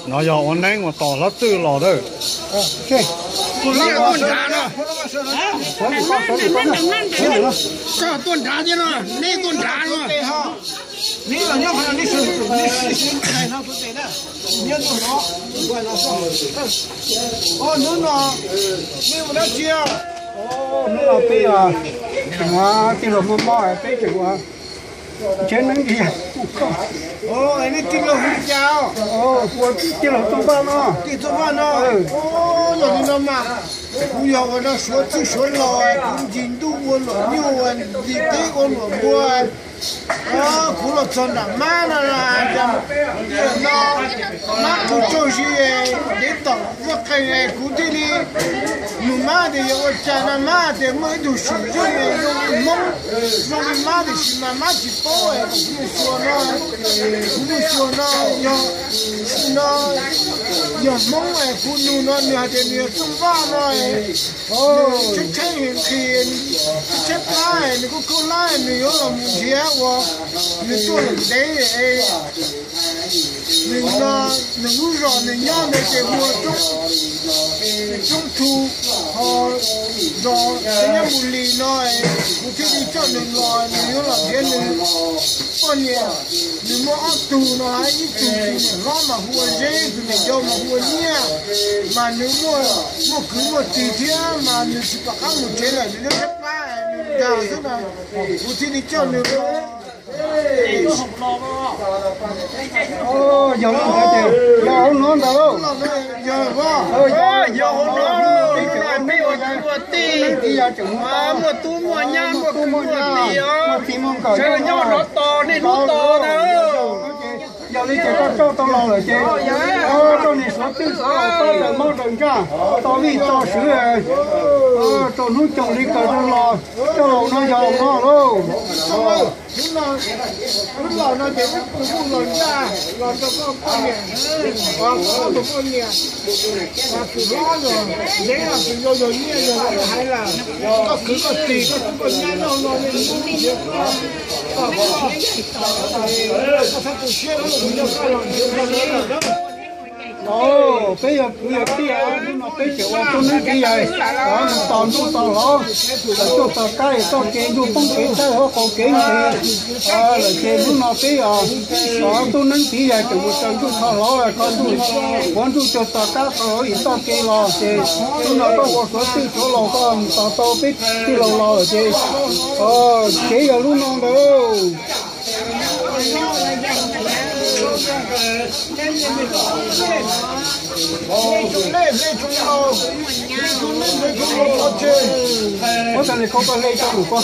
No yog ua neeb uas tos hlob Txwj los lawm. Tuaj nrad thiab no, neb tuaj nrad no. Hnub no peb tij laug muaj mob peb tseem ua tsev neeb ntxiv. Nej tij laug hu li cas? Ua tij laug Txooj Vaj no. Tij Txooj Vaj no. Yog li no mas kuv yog ua no Suav txwj Suav laus, kuv ncig ntuj ua luam nyuj, ncig teb ua luam npua. Kuv los txog nram mab no, no mab qw tsaug zis, dev tom vaj qeeg, kuv thiaj li nug mab tias yog ua cas no, mab tias muaj ib tug swm zoo li Hmoob, zoo li mab tiam sis mas mab tsis paub, kuv mus xyuas no, kuv mus xyuas no yog, no yog Hmoob, kuv nug no nws hais tias nws yog Txooj Vaj no. Tshaib tshaib nqhis, tshaib plab, nws kuj khaub hlab, nws yuav los mus nrhiav ua, nws tuaj lawm ntev. Nws no, nws lub zos nws nyob ntawd ces hu ua Roob, Roob Thu, ho zos nyob Mus Lis no, kuv thiaj li coj nws los, nws yuav los nrhiav nws poj niam. Nws muaj ob tug no, ib tug tus niam hlob mas hu ua Zeb, tus niam yau mas hu ua Nyiaj, mas nws muaj, muaj kwv muaj tij thiab mas nws tsis pom qab mus tsev lawm, nws lub nab plab nws dag xwb na, kuv thiaj li coj nws los. Yog lub ntawd ces yog hauv no ntag lauj. Yog hauv no, hnub no peb ua kwv ua tij, muaj tub muaj nyab, muaj kwv muaj tij os, sawv daws nyob rov tos nej hnub tos ntag. Yog li ces koj coj tau los lawm ces koj niam Suav txwj Suav laus tau daws mob daws ntsaj, tau vij tau sw, rau hnub coom li kawg tau los, coj los no yog mob lauj. Hnub no, hnub laus no ces wb kuj los ncaj los rau koj poj niam, koj tus poj niam, tus hlob los, Zeb los, tus yau yog Nyiaj yog hais lawm, koj kwv koj tij koj tub koj nyab noj no nej mus nrhiav koj, koj txhob tu siab, hnub no kuv coj koj los nrhiav koj lawm. Peb yog kwv yog tij, hnub no peb tseem ua tub neeb txiv yaig, mus tos ntuj tos hlau, tos cuaj tos kab es txoj kev ntuj poob kev tawg hauv qaum kev nqhis lawm ces hnub no peb yog tub neeb txiv yaig tseem mus raws ntuj txhos hlau, koj ntuj, ua ntuj cuaj tos kab txhos hlau es txoj kev los ces hnub no koj ua Suav txwj Suav laus koj mus tos tau peb tij laug los lawm ces kev yog lub no ntag. Muab tas li koj hle rau lwm ko.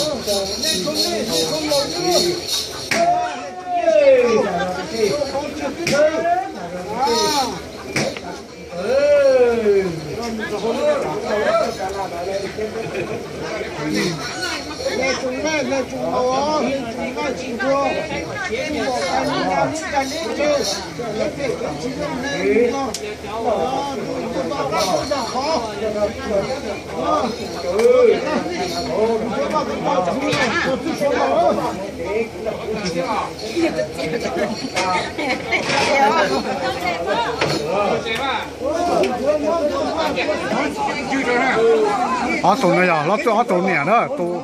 Ob tug no yog hlob Txwj ob tug niam na, tus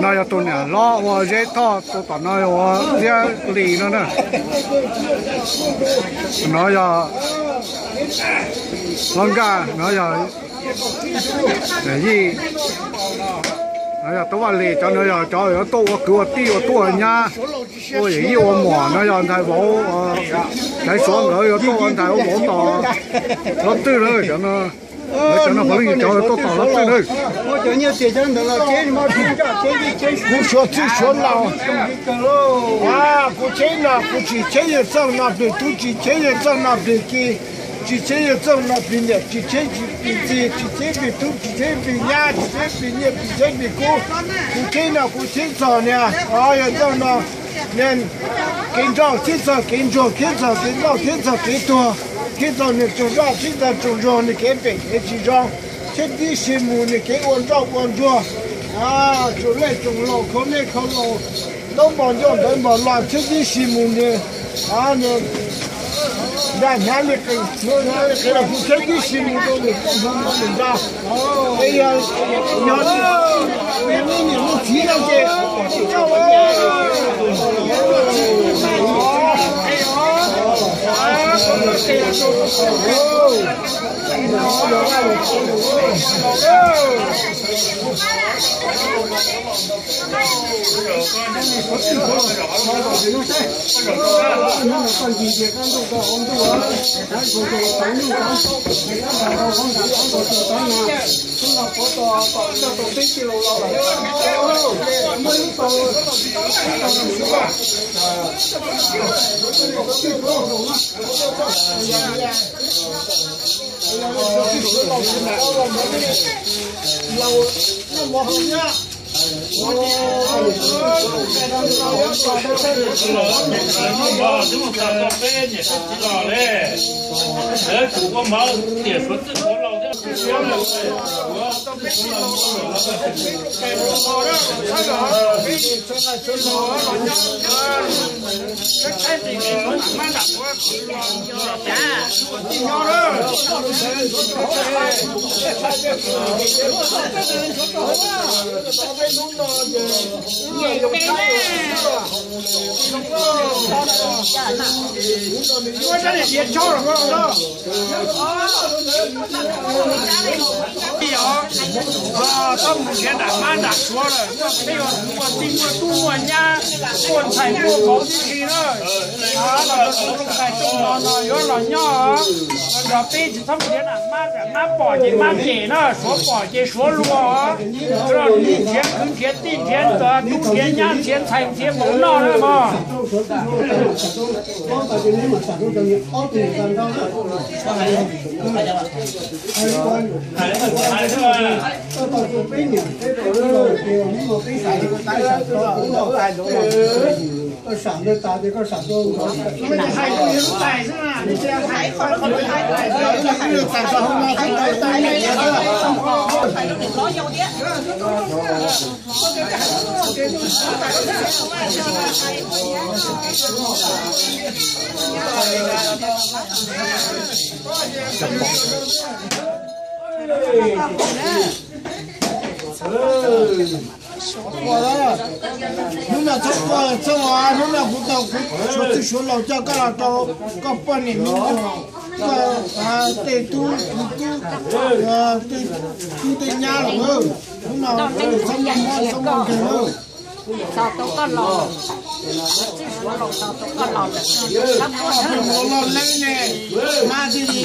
no yog tus niam hlob ua Zeb Thoj, tus tom no ua Liab Lis no na. No yog hlob Nkaj, no yog Yij, no yog Tub Vaj Lis, cov no yog cov yuav tuaj ua kwv ua tij ua tub ua nyab, ua yawm yij ua muam, no yog ntxhais vauv, ntxhais Suav nkawd yuav tuaj ua ntxhais ua vauv tos hlob Txwj lawm cov no. Cov no puav leej yog cov tuaj tos hlob Txwj lawm. Kuv Suav txwj Suav laus, kuv tsheb no kuv tsis tsheb yawg Txooj no plig tub, tsis tsheb yawg Txooj no plig ki, tsis tsheb yawg Txooj no plig niam, tsis tsheb plig txiv, tsis tsheb plig tub, tsis tsheb plig nyab, tsis tsheb plig nyiaj, tsis tsheb plig kub. Kuv tsheb no kuv tsheb txog niag yawg Txooj no, kev nrauj thiab txog kev ntsuag thiab txog kev nrauj thiab txog kev tuag. Txhib txog niag tsoos zaj, txhib txog tsoos zog, niag kev pem kev tsis zoo, thiab tib si mus niag kev ua nroj ua ntsuag, tsoos lej tsoos laus, khau lej khau laus, ntaub npog ncauj ntawv npog loj, thiab tib si mus niag nra hnyav li qe, hnyav li qe los kuj thiab tib si mus rau niag koj hnub no niag nra. Es yog, yog niag niam niag txiv no ces Txhob mus nrhiav nram mab nram suav lawm, muaj peb ua tij muaj tub muaj nyab, muaj ntxhais muaj vauv tib si na. Los rau lub nqaij rooj no no yuav los nyob, nrog peb tsis txhob mus nrhiav nram mab, nram mab pom ces mab cem na, suav pom ces suav luag. Yuav los nrhiav kwv nrhiav tij nrhiav tub nrhiav nyab nrhiav ntxhais nrhiav vauv noj na mog. Koj sam ntawd tas ces koj sam rau. Hnub no txhob quaj txhob, hnub no kuv tau kuv suav txwj suav laus coj koj los rau koj poj niam me nyuam, koj tej tub tub, tej tub tej nyab lawm. Hnub no txhob muaj mob txhob muaj nkeeg lawm. Txog tau koj los, txij suav laus txog tau koj los lawm, txhob quaj. Los leej ne, mab tij li.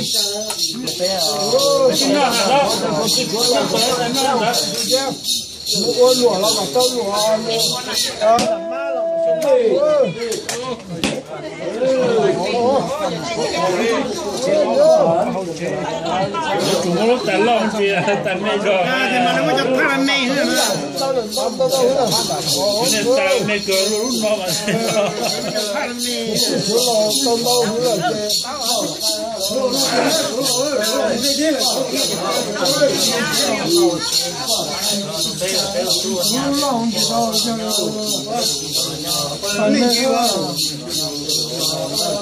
Ua luam los kom tau luam. Tus muaj lub tas loj ntsia tas me zog. Tus me tas me kawg lub no mas.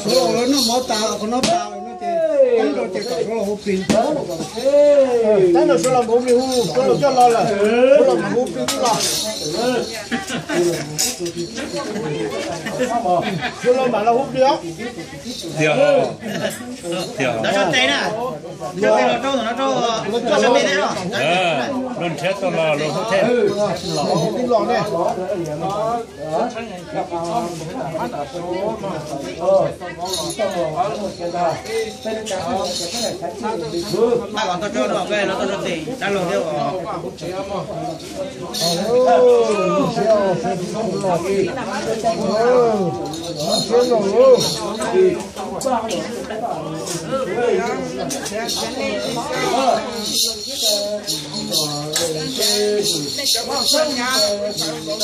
Suav laus noj mov tas, qhov no tas lawm no ces, tab no ces kom suav laus hu plig. Tab no suav laus hu plig, hu suav laus coj los lawm, suav laus hu plig twb los. Suav laus mam los hu plig os. Tiag, tiag. Luag nrhiav tau los luag hu thiab. Los ne. Tais me zog na yog? Tais me zog.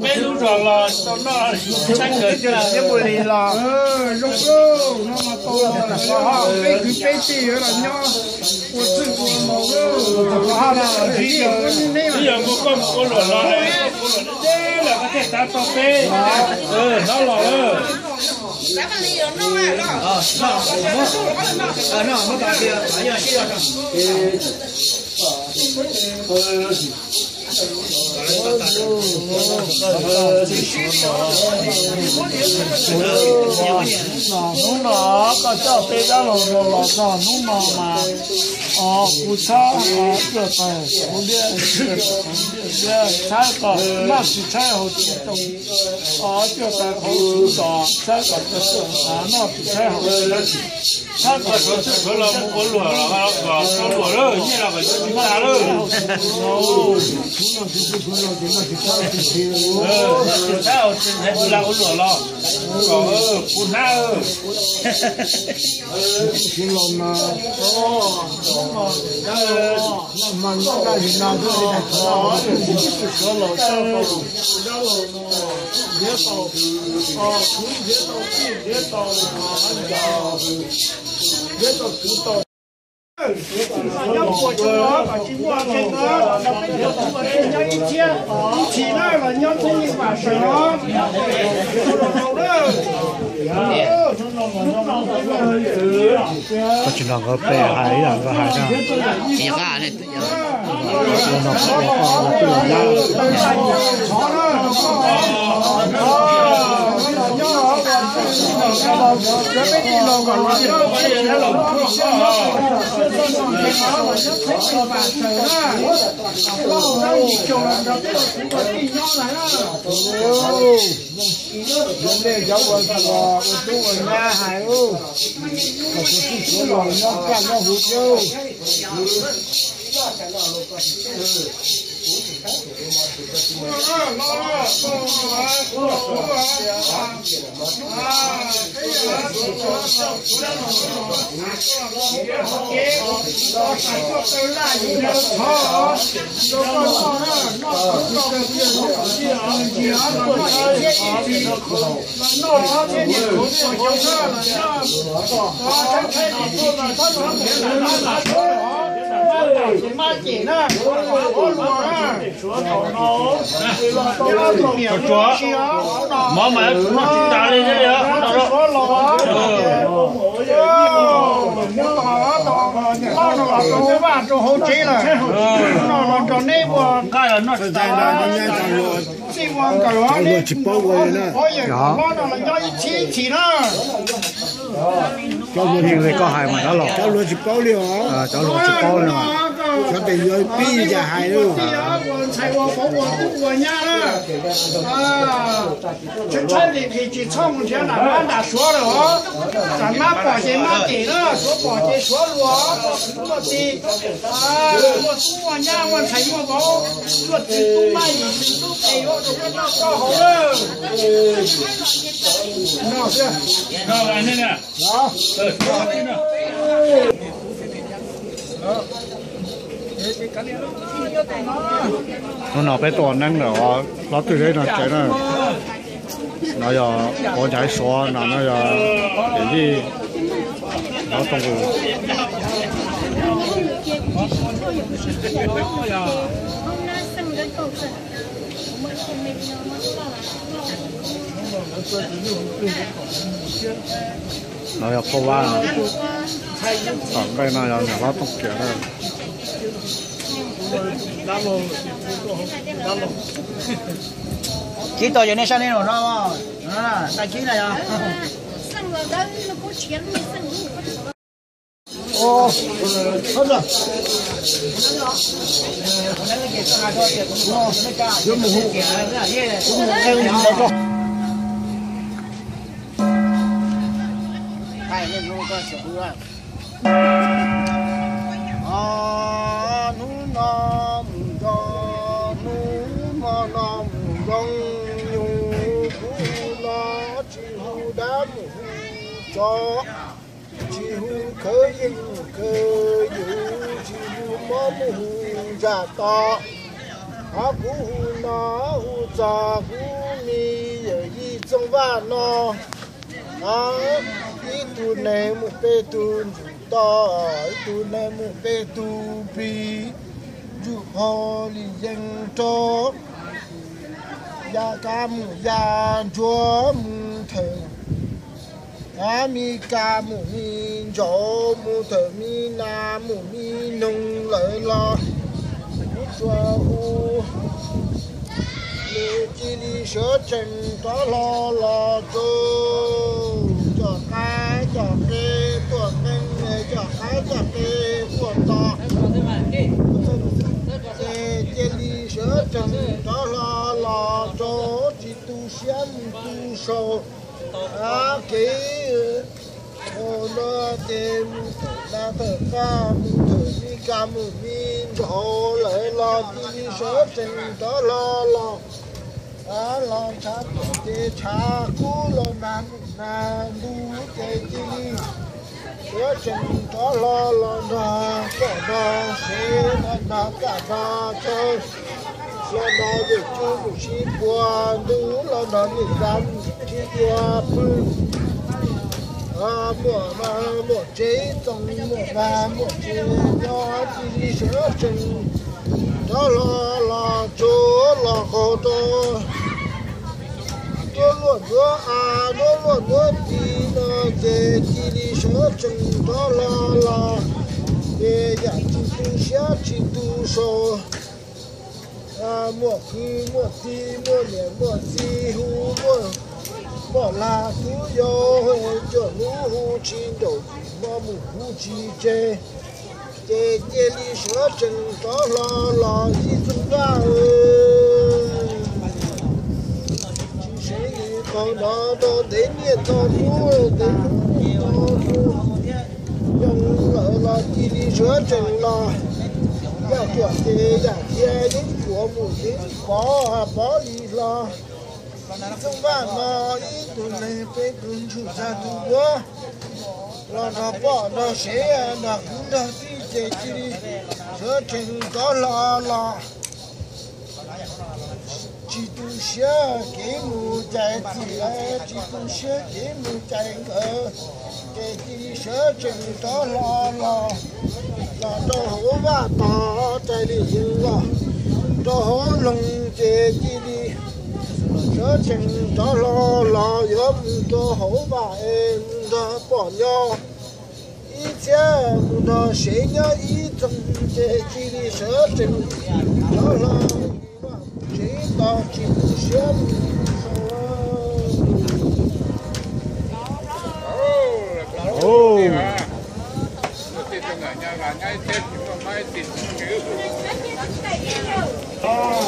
Peb lub zos los tau noj tshaj kawg thiab. Peb kwv peb tij los nyob ua txwj ua mos. Twb yog mus koj mus ua luam los, ua luam deb deb los koj thiaj xav tau peb. Hnub los lawm. Hnub no koj coj peb dab laug los los txog hnub no mas, o, kuv txhab, o, cuaj tais, kuv liab, o, liab, txhab kom noj tsis tshaib haus tsis tau, o, cuaj tais qhov kuv tos txhab kom noj tsis tshaib haus tsis tau. Txhab kom sawv tsees sawv los mus ua luam los kom ua luam lawm, nyiaj los kom yuav tsis tag lawm. Txhab haus tsis ntxhais tus lag ua luam los kom kuv hnab. Nyob puas tsuaj los kom tsis muaj kheej, nyob ib txhis na los nyob txhua yeej vam sawv os. Koj tsis nrog nkawd pe hais ib yam nkawd hais na. Cov nej cov ua tub ua nyab hais, kom tus tub suav los nyob kaj nyob huv thiab. Tsuav, mov mas noj tsis tas li thiab li os. Nqaij los noj tsis tas. Tsis paub ua li na. Cov luag tsis paub li os. Cov tes yuav pib cas hais lawm. Tsis txhob lim hlis tsis txhob mus nrhiav nram mab nram suav lawm os. Nram mab pom ces mab cem na, suav pom ces suav luag. Tuaj txi, muaj tub muaj nyab muaj ntxhais muaj vauv, tuaj txi tub mab yim tub qhe yuav rau koj noj koj haus lawm. Hnub no peb tuaj neeb lawm os, hlob Twj Zeb no tsev na. No yog qhov ntshav suav no, no yog yawm yij hlob Tooj Kuj. No yog phauj Vab, tom nqaij no yog niam hlob Tooj Kiam na. Kib tau yog nej sab nej no no, nqaij kib na yog. Hnub no mus zoo, hnub no no mus zoo, yus kuv hu no tsis hu dab mus hu tsov, tsis hu khawv yeej mus khawv yus, tsis hu mob mus hu ntsa to. Hos kuv hu no hu txog kuv me yawm yij Txooj Vaj no, ib tug neeg mus peb tug ntsuj to, ib tug neeg mus peb tug plig, ntsuj qhov li yeej rau, ya kab mus ya ntsuag mus thawm, a mi kas mus mi ntsaum, mus thawm mi nas mus mi noog lawm los kuv tsuas hu nws cia li sawv tsees rov hlo los rau cov qaib cov qe tuaj qeej, cov qaib cov qe tuaj tos, ces cia li sawv tsees rov hlo los rau, tsis tu siab mus tu sau. Kev no ces mus thawm nas thawm qaj, mus thawm mi kas mus mi ntsaum lawm los cia li sawv tsees rov hlo los, los ntshav tuam ces tshav kub los nag mus nag ntug ces cia li sawv tsees rov hlo los nrog txawm nrog sev los nrog txawm nrog tsawg, los nrog yawm tsuj mus sib puag ntug, los nrog niam yab mus sib dua pw. Muaj mag muaj tsev txoos, muaj mag muaj tsev nyob, cia li sawv tsees rov hlo los tsuag los qaug rau nruab luaj nruab av nruab luaj nruab tis no ces cia li sawv tsees rov hlo los, ces yam tsis tu siab tsis tu sau. Muaj kwv muaj tij, muaj niam muaj txiv hu, muaj poj lag tub yau, cuaj hnub hu tsis nraum, yim hmo mus hu tsis tseg, ces cia li sawv tsees rov hlo los yij Txooj Vaj. Tsis seev li qhov no rau ntev niaj tog hnub, ntev hnub tog hnub, yoo lawm los cia li sawv tsees los. Yaj cuam ces yam tias yeeb kuav mus yeeb pov, pov li hlo. Txooj Vaj no ib tug neeg peb tug ntsuj txag tug duab, los nrog poj nrog sev nrog kwv nrog tij ces cia li sawv tsees rov hlo los. Tsis tu siab kev mus cais txim lawm, tsis tu siab kev mus cais nkawd, ces cia li sawv tsees rov hlo los, los rau hauv vaj tog rais li yees los rau hauv loog ces cia li sawv tsees rov hlo los yuav mus rau hauv vaj es mus nrog poj nyob ib txhiab, mus nrog sev nyob ib txoog ces cia li sawv tsees rov hlo vaj tsev tog tsis tu siab mus sau.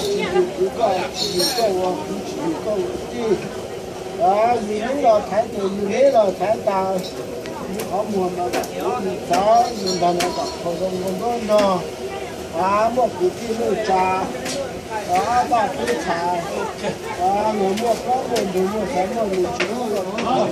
Tsis yog kuv koj, tsis yog koj ua kwv, tsis yog koj ua tij. Yus neb los thaiv tes, yus neb los thaiv tas, yus qhov muag mas kom kuv yus txav, yus ntag mas kom qhov zoo ua nruab nrog. Muaj kwv tij muaj tsav, vaj tub txhais, luag muaj plaub muaj ntug muaj xaiv muaj lus tsis muaj los,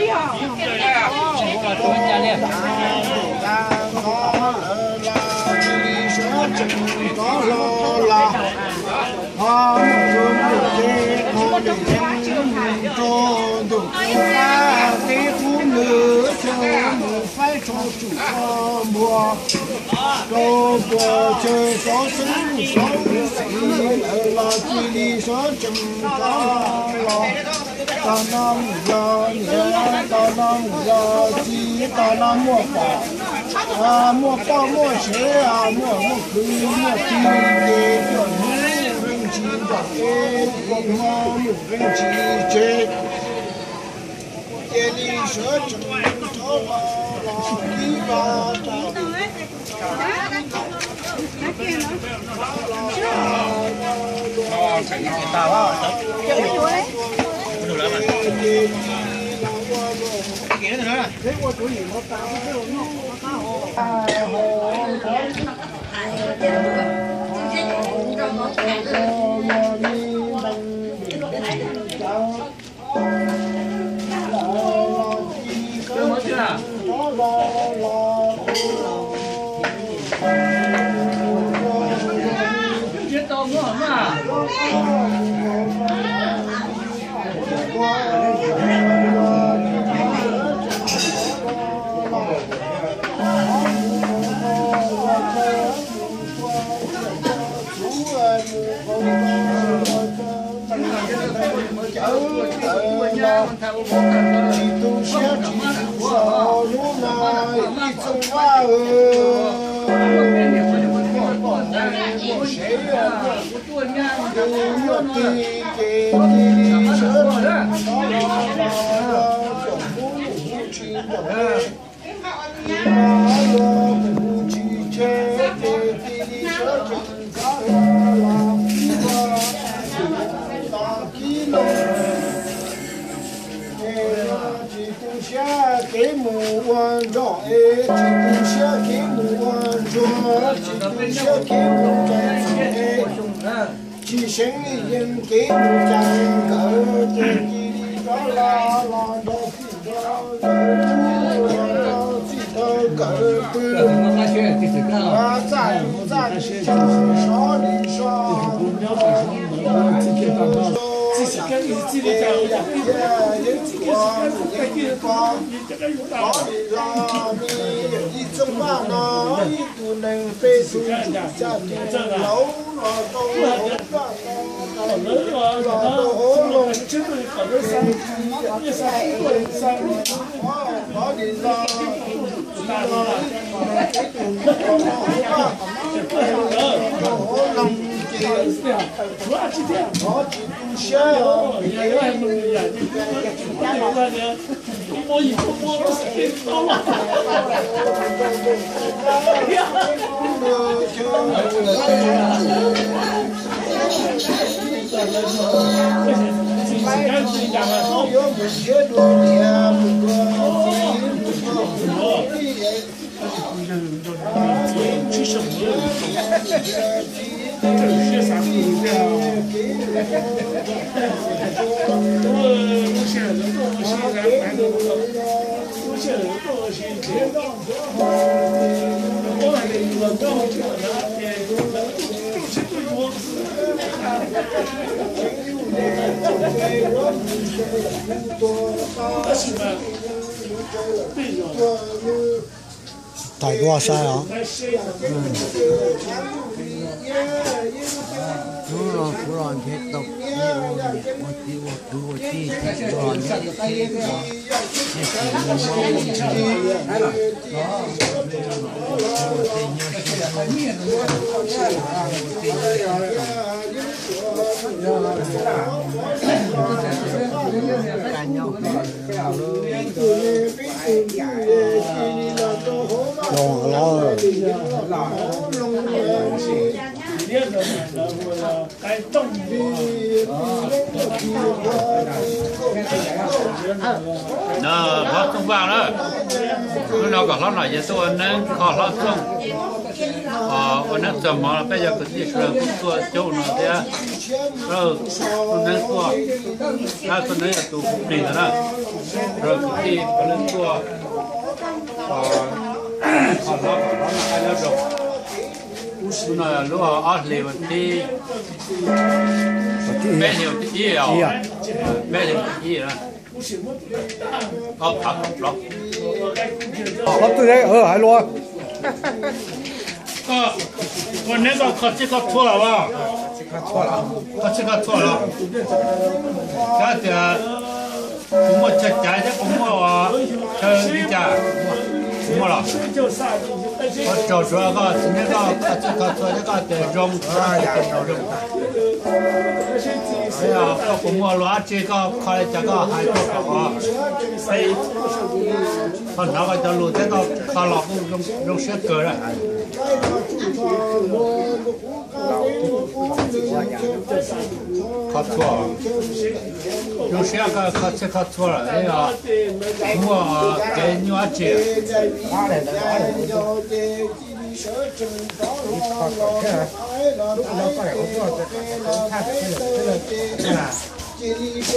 Ua los tsuav ca liaj. Ntawd los cia li sawv tsees rov los los, ho mus rau ntuj teb qhov ntuj yeeb, rau ntuj teb qab teb qub nws, mus faib rau tsum rau npua, rau puas tsawg xov xwb xov xwm, lawv los cia li sawv tsees rov los. Tag no mus yog niam, tag no mus yog txiv, tag no muaj poj, muaj poj muaj sev, muaj muaj kwv muaj tij, ces coj hnub zeej tsis nram teb, ces hmo mus zeej tsis tseg. Cia li sawv tsees rov los los kib vaj rau. Tsis tu siab tsis tu so lub no ib txooj vaj, muaj sev muaj kwv muaj tij ces cia li sawv tsees rov los los, txog hnub mus tsis nram teb, tsis mus tsis tseg, ces cia li sawv tsees rov los los, los kib loo. Es tsis tu siab kev mus ua ntsuag, es tsis tu siab kev mus ua ntsuag, tsis tu siab kev mus cais txheej, es tsis seev li yeej kev mus cais nkawd, ces cia li rov los los nrog txij nkawd, txij nkawd pw, txaj txaj li tso, sov li so, txij li yam tiag yeeb tuav yeeb ko, kov li los li ib txooj vaj no, ib tug neeg peb tug tsum xya tus laus los rau hauv vaj ko, los rau hauv loog, kov li los, los ib tug neeg peb tug rau hauv vaj, rau hauv loog ces kov tsis tu siab. Tawm dua sai os. Hnub no kuv los nrhiav tau ua niam ua txiv ua kwv ua tij, kuv los nyob teb, kuv nyob teb, kuv tej nyob sib hlub, kuv tej nyob sib koom. Zoo los. No hlob Txooj Vaj na, hnub no kom hlob Nom Yaj tuaj ua neeb kho hlob Txooj, ua neeb txog mov los peb cov kwv tij sawv daws kuj tuaj coob no thiab. Tus neeb tuaj, tus neeb yog tus plig ntawd na, sawv daws kwv tij sawv daws tuaj kho hlob kom hlob noj qab nyob zoo. Hnub no lub ob hlis vas thib, peb hlis vas thib ib os, peb hlis vas thib ib na. Ob phav kaum plaub. Ob tug hais lus. Koj, koj neb koj kho txhij kho txhua los? Kho txhij kho txhua los? Kab tias kuv muaj chaw caiv thiab kuv muaj chaw li cas? Muaj los? Koj tsaug suav koj txiv neb koj kho txhij kho txhua thiab koj tias zoo, zoo. Koj puas muaj lus dab tsi koj kho li cas koj hais tuaj kom peb kho hnov koj cov lus thiab koj kho los kuj zoo siab kawg na. Kho txhua, zoo siab koj kho txhij kho txhua lawm, muaj kev nyuaj dab tsi?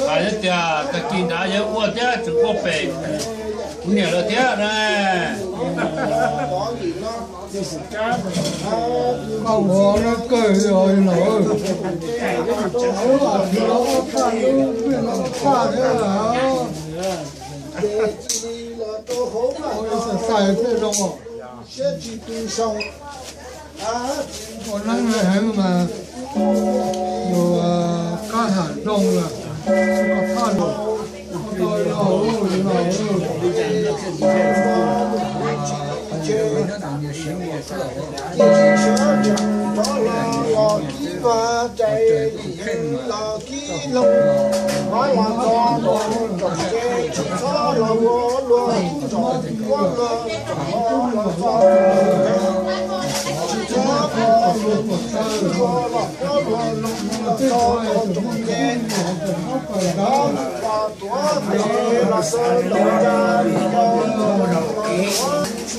Hais tias tag kis nrad yawg ua thiab tseem ua pem kuv niam lawv thiab na. Koj ua lub kawg li os los. Lub a thiv los ob thaj lub pej los ob thaj thiab. Ua xais xais thiaj zoo. Ua neeb heev mas yus kab ham zoo lawm, koj thaj lus, koj tau ua li no.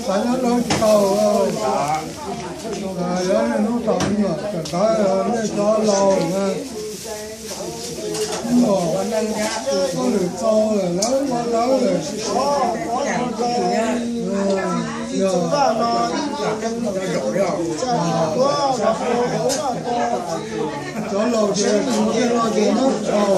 Xav nyob dawb tsis tau, yog nej hnub thaum me nyuam tawm ntawv nej cov laus na, tuaj lwm txau lawm lawv ua dawb lawm. Yog cov laus ces tus thiaj no ces nyob tsis tau.